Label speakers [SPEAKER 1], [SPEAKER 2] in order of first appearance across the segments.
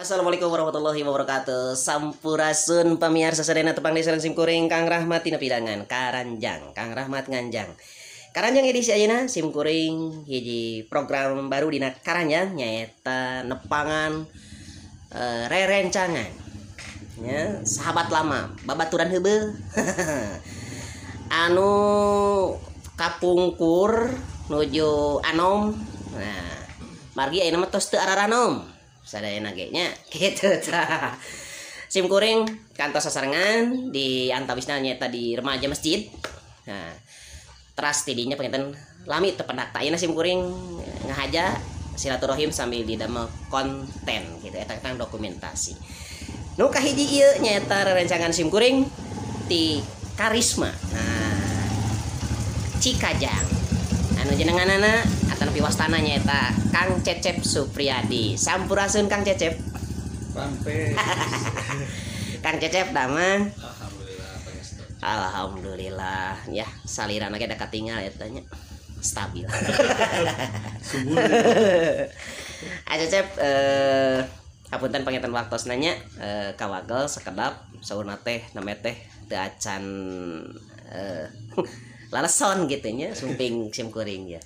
[SPEAKER 1] Assalamualaikum warahmatullahi wabarakatuh. Sampurasun pamiarsa sadayana, tepang deui sareng sim kuring Kang Rahmat dina pidangan Karanjang, Kang Rahmat Nganjang. Karanjang edisi ayeuna sim kuring hiji program baru dina Karanjang, nyaeta nepangan rerencangan. Ya, sahabat lama, babaturan heubeul. Anu kapungkur nuju anom. Nah, margi ayeuna mah tos teu araranom. Sadayana ge nya kitu tah. Sim kuring kantos sasarengan di antawisna, nyaeta di remaja masjid. Nah, teras tidinya panginten lami teu pendak. Tah, ayeuna sim kuring ngahaja silaturahim sambil didamel konten gitu, eta tentang dokumentasi. Nu kahiji ieu nyaeta rerencangan sim kuring ti Karisma. Nah, Cikajang. Anu jenenganana atanapi wastana nyaeta Kang Cecep Supriyadi. Sampurasun, Kang Cecep.
[SPEAKER 2] Rampes.
[SPEAKER 1] Kang Cecep, damang?
[SPEAKER 2] Alhamdulillah, pangestu.
[SPEAKER 1] Alhamdulillah ya, salirana ge da katingal eta nya stabil.
[SPEAKER 2] Subur.
[SPEAKER 1] Ah, Cecep, hapunten panginten waktosna nya, kawagel sekedap, saurna teh name teh teu acan laleson gitu nya sumping sim kuring ya.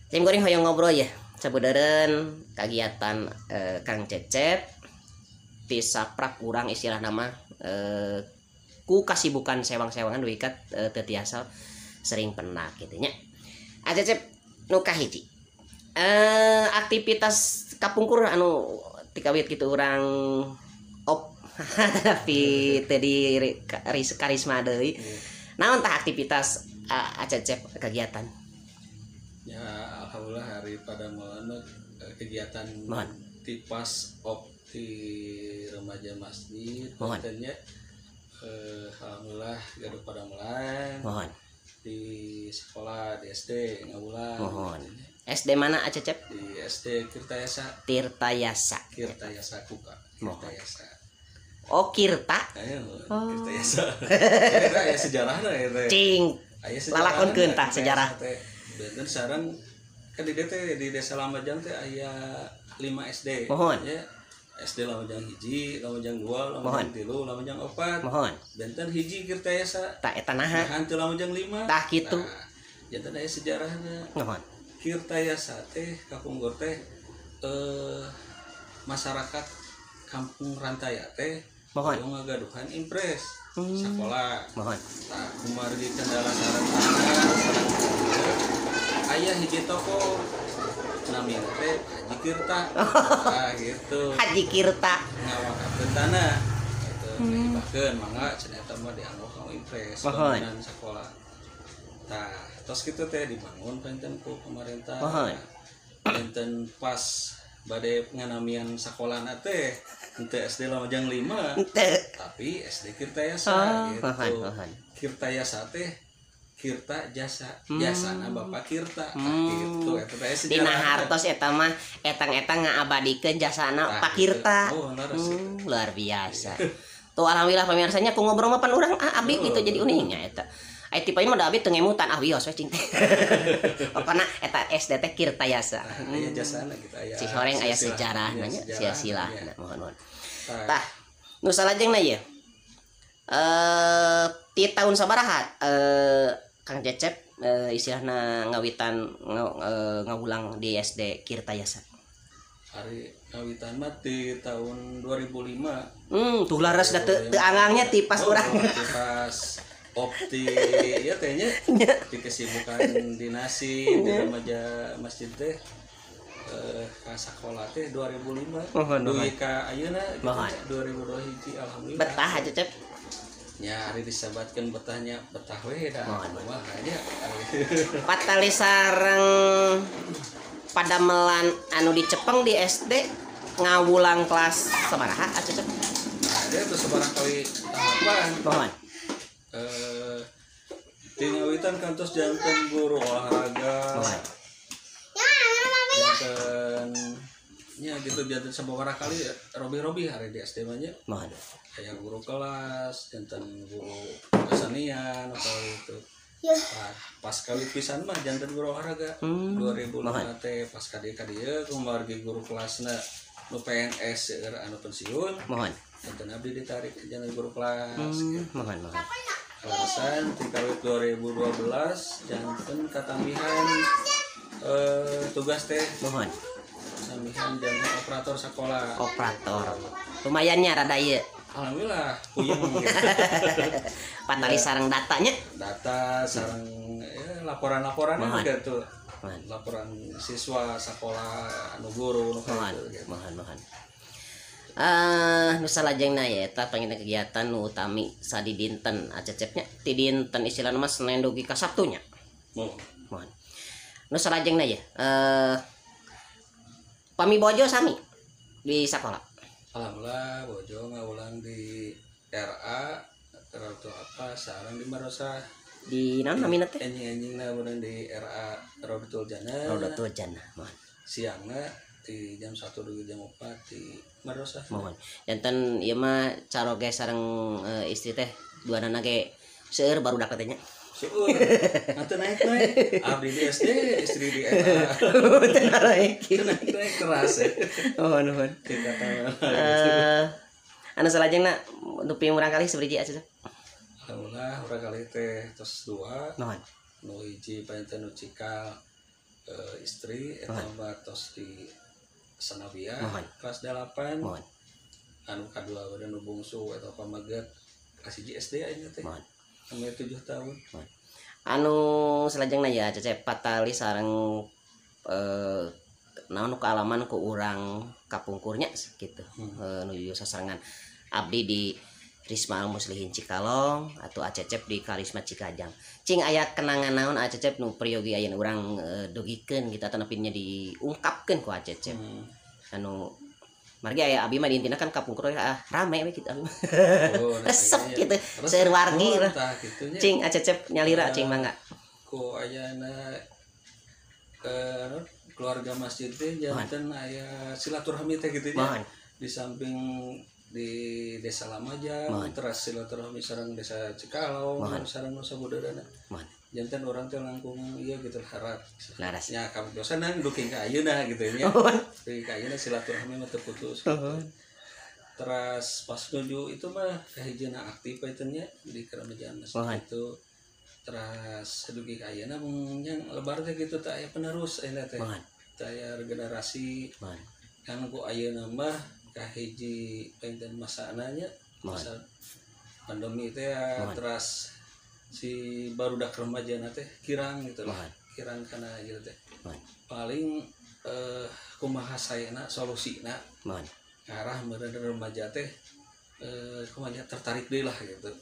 [SPEAKER 1] Sim kuring hoyong ngobrol ya sabudeureun kagiatan Kang Cecep ti saprak urang istilah nama ku kasibukan sewang-sewangan dugi ka teu tiasa sering pendak gitu nya. Ah, Cecep, nu kahiji aktivitas kapungkur anu tikawit gitu urang op tapi teu di karisma deui. Naon tah aktivitas Cecep kegiatan?
[SPEAKER 2] Ya, alhamdulillah hari pada malam kegiatan
[SPEAKER 1] Mohon.
[SPEAKER 2] Ti pas op di remaja masjid.
[SPEAKER 1] Mohon.
[SPEAKER 2] Kontennya alhamdulillah gaduh padamelan di sekolah, di SD ngawulang.
[SPEAKER 1] Mohon. SD mana, Cecep?
[SPEAKER 2] Di SD Tirtayasa.
[SPEAKER 1] Tirtayasa.
[SPEAKER 2] Tirtayasa Kuka.
[SPEAKER 1] Mohon.
[SPEAKER 2] Tirtayasa.
[SPEAKER 1] Oh, Kirta.
[SPEAKER 2] Ayo.
[SPEAKER 1] Oh.
[SPEAKER 2] Tirtayasa. Eta aya sejarahna ya teh.
[SPEAKER 1] Cing.
[SPEAKER 2] Aya sejarahna.
[SPEAKER 1] Lalakonkeun tah sejarah.
[SPEAKER 2] Tirtayasa teh. Benten sareng kan di dieu teh, di Desa Lamajang teh aya 5 SD.
[SPEAKER 1] Mohon.
[SPEAKER 2] Ya. SD Lamajang 1, Lamajang 2, Lamajang 3, Lamajang 4.
[SPEAKER 1] Mohon.
[SPEAKER 2] Benten hiji Tirtayasa.
[SPEAKER 1] Tah, eta naha?
[SPEAKER 2] Nah, teu Lamajang 5.
[SPEAKER 1] Tah kitu.
[SPEAKER 2] Nah, janten aya sejarahna.
[SPEAKER 1] Mohon.
[SPEAKER 2] Tirtayasa teh kapungkur teh masyarakat Kampung Rantaya teh ngagaduhan impres sekolah.
[SPEAKER 1] Mohon.
[SPEAKER 2] Tah, kumargi kendala sareng tanah sareng aya hiji toko namina teh Haji Kirta. Nah, gitu.
[SPEAKER 1] Haji Kirta.
[SPEAKER 2] Ngawakafkeun tanah gitu, ngahibahkeun, mangga cenah, eta mah dianggo kanggo impres bangunan sekolah. Tah, tos kitu teh dibangun panginten ku pemerintah. Benten pas bade nganamian sekolahna teh henteu SD Lamajang 5,
[SPEAKER 1] Henteu.
[SPEAKER 2] tapi SD Kirtayasa gitu.
[SPEAKER 1] Mohon, mohon.
[SPEAKER 2] Kirtayasa teh Kirta jasa, jasana Bapak Kirta. Nah, gitu eta teh
[SPEAKER 1] Dina
[SPEAKER 2] sejarahna.
[SPEAKER 1] hartos eta mah etang-etang ngaabadikeun jasana
[SPEAKER 2] Tah,
[SPEAKER 1] Pak
[SPEAKER 2] gitu.
[SPEAKER 1] Kirta.
[SPEAKER 2] Oh, leres gitu.
[SPEAKER 1] Luar biasa. Tuh, alhamdulillah pamiarsanya ku ngobrol mah pan urang ah, abdi gitu jadi uningnya eta. Ai tipe mah da abdi teu ngemutan, ah wios we cing teh. Pokona eta SD teh Kirtayasa.
[SPEAKER 2] Nah, aya jasana gitu, aya
[SPEAKER 1] Si horeng aya
[SPEAKER 2] silsilah.
[SPEAKER 1] sejarah
[SPEAKER 2] Iya,
[SPEAKER 1] nanya
[SPEAKER 2] sejarah,
[SPEAKER 1] silsilah.
[SPEAKER 2] iya.
[SPEAKER 1] Nah, mohon mohon.
[SPEAKER 2] Tah,
[SPEAKER 1] Tah, nu salajengna ye. Ti tahun sabaraha Kang Cecep istilahna ngawitan ngawulang di SD Kirtayasa?
[SPEAKER 2] Hari ngawitan mah di tahun 2005.
[SPEAKER 1] Tuh laras da teu teu angangnya ti pas
[SPEAKER 2] Oh,
[SPEAKER 1] urang.
[SPEAKER 2] ti pas opti ya tehnya di kesibukan dinasi di remaja masjid teh ka sakola teh 2005
[SPEAKER 1] Mohon,
[SPEAKER 2] dugi ka ayeuna gitu,
[SPEAKER 1] Mohon.
[SPEAKER 2] 2002 hiji, alhamdulillah.
[SPEAKER 1] Betah aja, Cep?
[SPEAKER 2] Ya, hari disebatkeun betahnya betah we da
[SPEAKER 1] Mohon.
[SPEAKER 2] kumaha nya.
[SPEAKER 1] Patali sareng padamelan anu dicepeng di SD ngawulang kelas sabaraha atuh, Cep?
[SPEAKER 2] Nah, dia tuh sebarang kali tahapan.
[SPEAKER 1] Mohon.
[SPEAKER 2] Di ngawitan kantos janten guru olahraga.
[SPEAKER 1] Mohon.
[SPEAKER 2] Janten nya gitu, janten sababaraha kali robi-robi hari di SD mah nya.
[SPEAKER 1] Mohon.
[SPEAKER 2] Kayak guru kelas, janten guru kesenian atau itu. Nah, pas kali pisan mah janten guru olahraga 2005 teh pas ka dieu kumargi guru kelasna Nu PNS seueur anu pensiun.
[SPEAKER 1] Mohon.
[SPEAKER 2] Janten abdi ditarik janten guru kelas. Gitu.
[SPEAKER 1] Mohon, mohon.
[SPEAKER 2] Alasan ti kawit 2012 janten katambihan tugas teh.
[SPEAKER 1] Mohon.
[SPEAKER 2] Tambihan janten operator sekolah.
[SPEAKER 1] Operator. Lumayannya rada ieu.
[SPEAKER 2] Alhamdulillah puyeng gitu.
[SPEAKER 1] Patali sareng datanya.
[SPEAKER 2] Data sareng ya, laporan-laporan gitu.
[SPEAKER 1] Mohon.
[SPEAKER 2] Laporan siswa sekolah anu guru nu
[SPEAKER 1] Mohon,
[SPEAKER 2] gitu.
[SPEAKER 1] Mohon, mohon. Nu salajengna ya eta panginten kegiatan nu utami sadidinten Acecep nya ti dinten istilahna mah Senin dugi ka Sabtu nya.
[SPEAKER 2] Mohon.
[SPEAKER 1] Mohon. Nu salajengna ya pami bojo sami di sekolah.
[SPEAKER 2] Alhamdulillah bojo ngawulang di RA atau apa sareng di madrasah.
[SPEAKER 1] Di naon namina teh?
[SPEAKER 2] Enjing-enjingna urang di RA Roudhotul Jannah.
[SPEAKER 1] Roudhotul Jannah. Mohon.
[SPEAKER 2] Siangna di jam 1 dugi jam 4 di madrasah.
[SPEAKER 1] Mohon. Janten ieu mah caroge sareng istri teh duanana ge seueur barudak teh nya.
[SPEAKER 2] Seueur. Atuh naik-naik. Abdi di SD, istri di RA.
[SPEAKER 1] Teu naik.
[SPEAKER 2] Naik-naik keras ya.
[SPEAKER 1] Mohon, mohon.
[SPEAKER 2] Tingkatan.
[SPEAKER 1] Anu salajengna dupi murang kali sabaraha atuh?
[SPEAKER 2] Alhamdulillah urang kali teh tos 2.
[SPEAKER 1] Mohon.
[SPEAKER 2] Nu hiji panginten nu cikal istri eta mah tos di Sanawiyah kelas 8.
[SPEAKER 1] Mohon.
[SPEAKER 2] Anu kadua badan nu bungsu eta pamaget kelas 1 SD ayeuna teh.
[SPEAKER 1] Mohon.
[SPEAKER 2] Sampai 7 tahun.
[SPEAKER 1] Mohon. Anu salajengna ya Cecep patali sareng naon nu kaalaman ku urang kapungkurnya gitu. Nuju sasarengan abdi di Risma Al Muslihin Cikalong atau Acecep di Karisma Cikajang. Cing aya kenangan naon Acecep nu priyogi aya urang dugikeun gitu atau nepi nya diungkapkeun ku Acecep. Anu margi aya abi mah di intina kan kapungkur rame we kitu.
[SPEAKER 2] Oh,
[SPEAKER 1] resep gitu. Seueur wargi lah. Cing Acecep nyalira cing mangga.
[SPEAKER 2] Ku ayana keluarga masjid teh janten aya silaturahmi teh kitu nya. Di samping di desa Lamajang, terus silaturahmi sareng desa Cikalong, sareng nu sabudeureuna. Janten urang teh langkung ieu gitu harap. Nya kabudosana dugi ka ayeuna gitu nya. Dugi ka ayeuna silaturahmi mah teu putus. Terus pas nuju itu mah kahijina aktif eta nya di keremajaan masjid itu. Terus dugi ka ayeuna mung nya lebar teh gitu teh aya penerus ayeuna teh. Teh aya regenerasi. Kan ku ayeuna mah kahiji panginten masana nya masa pandemi teh ya, terus si barudak remajana teh kirang gitu lah. Kirang kana ieu teh. Paling kumaha saena solusina. Ngarah meureun remaja teh kumaha tertarik deui lah gitu.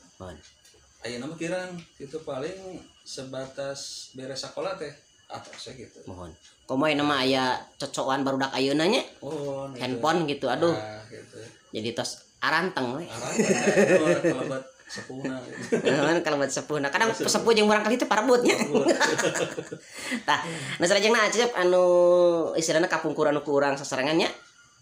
[SPEAKER 2] Ayeuna mah kirang gitu paling sebatas beres sakola teh atos gitu.
[SPEAKER 1] Mohon. Komo ayeuna mah aya cocokan barudak ayeuna nya.
[SPEAKER 2] Oh, gitu.
[SPEAKER 1] Handphone gitu aduh.
[SPEAKER 2] Nah, gitu.
[SPEAKER 1] Jadi tos aranteng we.
[SPEAKER 2] Aranteng kalabat sepuhna gitu.
[SPEAKER 1] Heeh, kalabat sepuhna. Kadang sepuh jeung murang kali teh parebutnya. Tah, nu salajengna Acecep anu istilahna kapungkur anu ku urang sasarengan nya.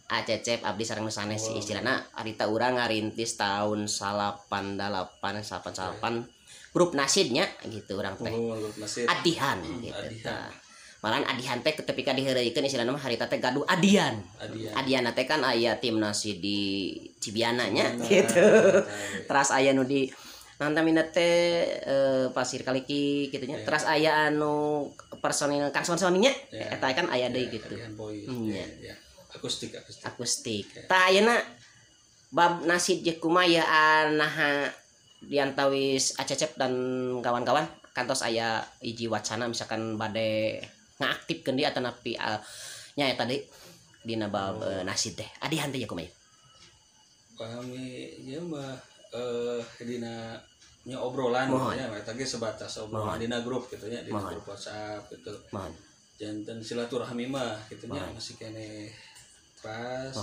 [SPEAKER 1] Acecep abdi sareng nu sanes istilahna harita urang ngarintis tahun 88 88 grup nasidnya gitu urang teh.
[SPEAKER 2] Grup nasid.
[SPEAKER 1] Adihan gitu.
[SPEAKER 2] Adihan.
[SPEAKER 1] Malahan adihan teh ketika diheureuykeun istilahna mah harita teh gaduh adian. Adian teh kan aya tim nasid di Cibiana nya gitu. Teras aya nu di namina teh Pasir Kaliki kitu nya. Teras aya anu personil Kang Son-Son nya eta kan aya deui gitu.
[SPEAKER 2] Iya. Akustik.
[SPEAKER 1] Akustik. Tah ayeuna bab nasid jeung kumaha naha diantawis Acecep dan kawan-kawan kantos aya hiji wacana misalkan bade ngaaktifkeun deui atanapi nya eta deui dina bab nasid teh. Adihan teh kumaha?
[SPEAKER 2] Pahami ieu mah dina nya obrolan nya eta ge sebatas obrolan dina grup kitu nya, dina grup WhatsApp gitu. Janten silaturahmi mah kitu nya masih keneh teras.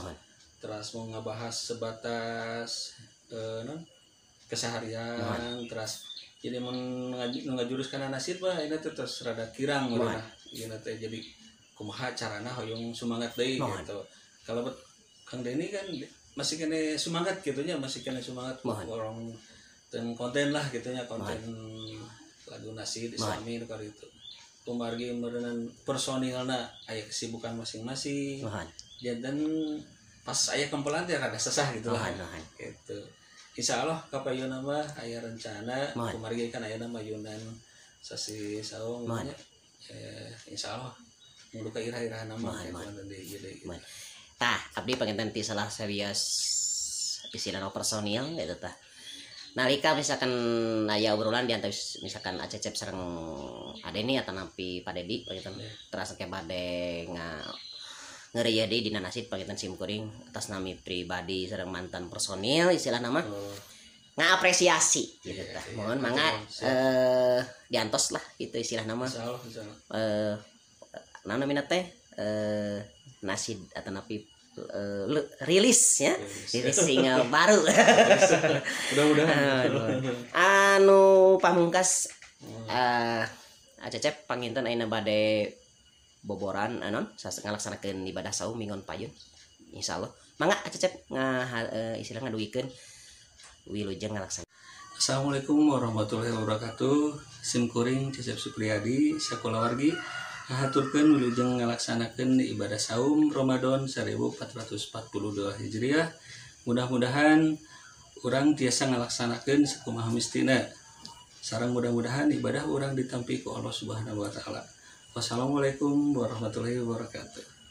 [SPEAKER 2] Teras mau ngabahas sebatas non keseharian teras jadi mun ngajurus kana nasid mah ini teh terus rada kirang urang ieu teh jadi kumaha carana hoyong semangat deui gitu. Kalau Kang Denny kan masih kene semangat gitu nya, masih kene semangat orang dan konten lah gitu nya, konten lagu nasid Islami nu itu. Kumargi meureunnan personilna aya kesibukan masing-masing. Janten Pas aya kempelan teh rada sesah gitu lah. Gitu. Insyaallah kapayuna mah aya rencana kumargi kan aya mayunan sasi saum nya. Insyaallah mudu ka irah-irahna mah deui deui.
[SPEAKER 1] Tah, abdi panginten ti salah sawios istilahna personil gitu tah. Nalika misalkan aya obrolan di antara misalkan Acecep sareng Adeni atau nampi Pak Dedi panginten terasa ke bade ngerieu deui dina nasib panginten sim kuring atas nami pribadi sareng mantan personil istilah nama ngapresiasi gitu tah. Mohon mangga diantos lah gitu istilah nama. Insyaallah. Naon namina teh nasid atau napi rilis ya, rilis single baru.
[SPEAKER 2] Mudah-mudahan.
[SPEAKER 1] Anu pamungkas Acecep panginten ayeuna bade boboran anon ngalaksanakeun ibadah saum minggon payun insyaallah. Mangga Acecep istilah ngadugikeun wilujeng ngalaksanakeun.
[SPEAKER 2] Assalamualaikum warahmatullahi wabarakatuh. Sim kuring Cecep Supriyadi sakulawargi ngahaturkeun wilujeng ngalaksanakeun ibadah saum Ramadan 1442 Hijriah. Mudah-mudahan urang tiasa ngalaksanakeun sakumaha mistina. Sareng mudah-mudahan ibadah urang ditampi ku Allah Subhanahu wa taala. Wassalamualaikum warahmatullahi wabarakatuh.